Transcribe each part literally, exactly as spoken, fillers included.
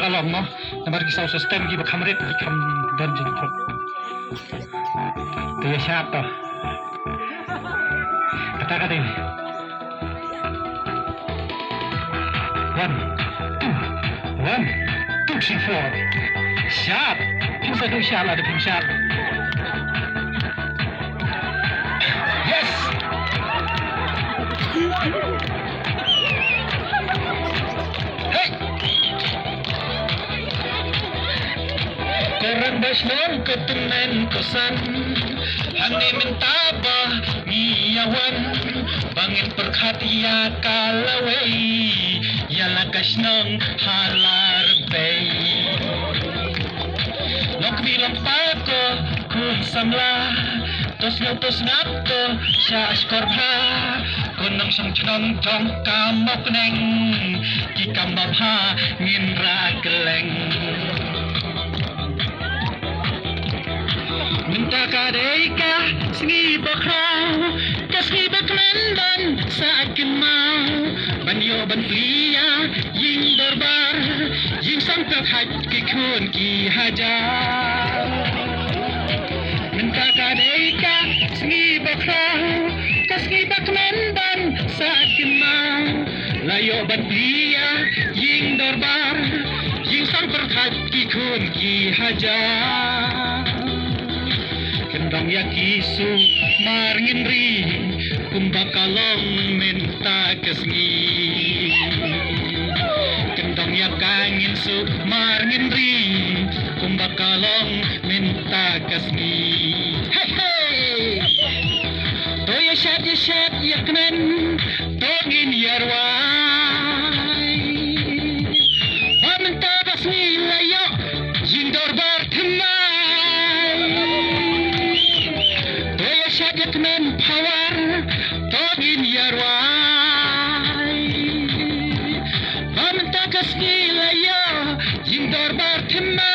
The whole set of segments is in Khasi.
Ka long mo, namar ki sound system kiba kham rit ki kham don jingkut. Te ïa shad to. Kata ka dei. One, two, one, two, three, four. Shad. Phim sa duh shad lada phim shad. Yes. Hey. Ko rangbah shnong, ko tymmen ko san, hangne mynta ba ngi ïa wan, ba ngin pyrkhat ïa ka lawei, ïa la ka shnong ha la rympei. Nongkmie Lyngpa ko khun samla, to sngap to sngap to sha shkor bha, ko nongshong shnong jong ka Mawkneng, ki kam ba bha ngin rah kylleng. Mynta ka dei ka sngi bakhraw, ka sngi ba kmen ban sah kynmaw, ban ïoh ban plie ïa ïing dorbar, ïing song pyrkhat ki khun ki hajar. Mynta ka dei ka sngi bakhraw, ka sngi ba kmen ban sah kynmaw, la ïoh ban plie ïa ïing dorbar, ïing song pyrkhat ki khun ki hajar. Kyndong ïa ki sumar ngin ri, kumba ka long mynta ka sngi. Kyndong ïa ka ngin sumar ngin ri, kumba ka long mynta ka sngi. Hey, hey! To ïa shad, ïa shad, ïa kmen, to ngin ïa rwai. Ba mynta ka sngi la ïoh ïing dorbar thymmai. To ïa shad ïa kmen power, to ngin ïa rwai. Ba mynta ka sngi la ïoh ïing dorbar thymmai.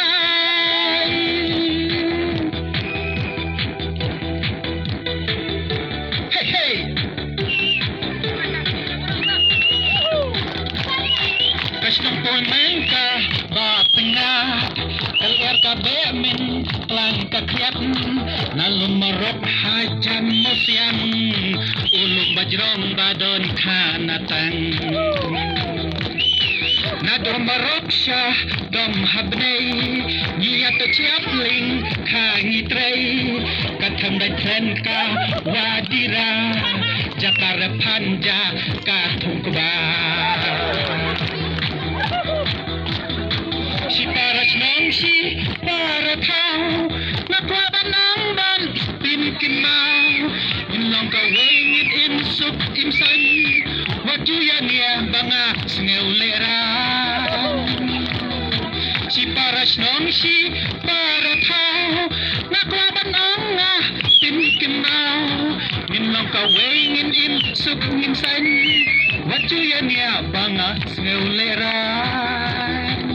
Hey, hey. Ka shnong Pulmeng kaba pyngngad, ka lyer ka beh, myntlang ka khriat, na Lum Marok hajan Mawsiang, u lum bajrong ba don kha na tang. Na Dom Marok sha Dom Habnei, ngi ïa to chiap lyngkha ngi trei, ka Themdai Thren ka Wadira, jaka Rephan jaka Thungkba. Shipara shnong shipara thaw, nga kwah ban ong ban pynkyndit, ngin long kawei ngin im suk im saiñ, wat ju ïa nia ba nga sngew lehraiñ. Shipara shnong shipara thaw, nga kwah ban ong nga pynkyndit, ngin long kawei ngin im suk ngin saiñ, wat ju ïa nia ba nga sngew lehraiñ.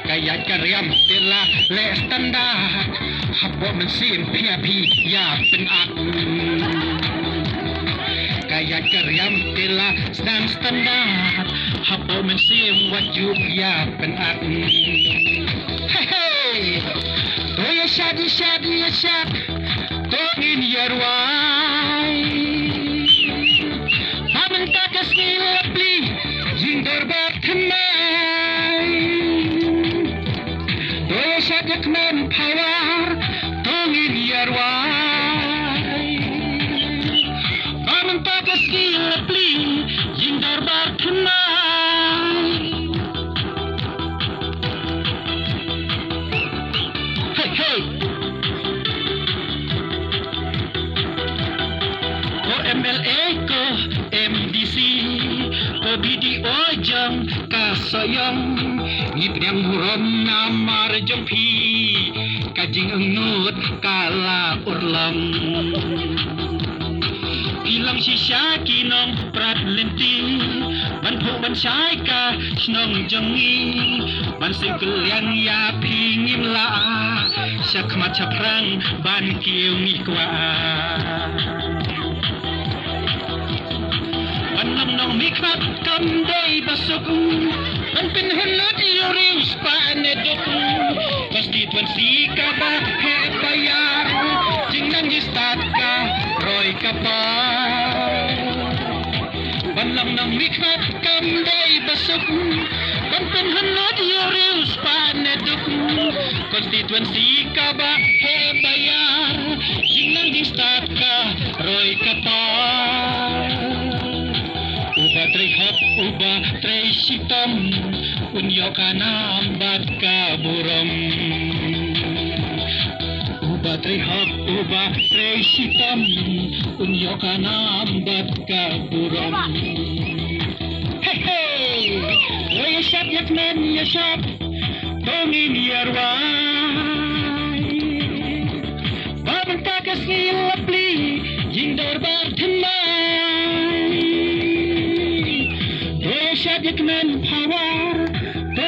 Ka ïaid ka riam te la leh standard, hapoh mynsiem phi ïa phi ïa pynat. Ka ïaid ka riam te la sdang standard, hapoh mynsiem wat ju ïa pynat. Hey, hey. To ïa shad, ïa shad, ïa shad, to ngin ïa rwai. Ba mynta ka sngi la plie ïing dorbar thymmai. To ïa shad ïa kmen power, to ngin ïa rwai. Ba mynta ka sngi la plie ïing dorbar thymmai. Hey, hey. Ko M L A, ko M D C, ko B D O jong ka Sohiong, ngi pdiang burom namar jong phi, ka jingangnud ka la urlong. Phi long shisha ki nongprat lynti, ban phuh ban shai ka shnong jong ngi, ban sngewkylliang ïa phi ngim lah, sha khmat sha phrang ban kiew ngi kwah. Ban long nongmihkhmat kam dei ba suk, ba Pynhynñiew ïa u riewspah ne duk. Constituency kaba heh ba ïar. Jingnang jingstad ka roi ka par. Ban long nongmihkhmat kam dei ba suk. Ban pynhynñiew ïa u riewspah ne duk. Constituency kaba heh ba ïar. Jingnang jingstad ka roi ka par. Uba trei hok, uba trei shitom, un ïoh ka nam bad ka burom. Uba trei hok, uba trei shitom, un ïoh ka nam bad ka burom. Hey, hey! Ïa shad ïa kmen ïa shad, to ngin ïa rwai. Ba mynta ka sngi la plie, jingdorbar thymmai. To ïa shad ïa kmen power, to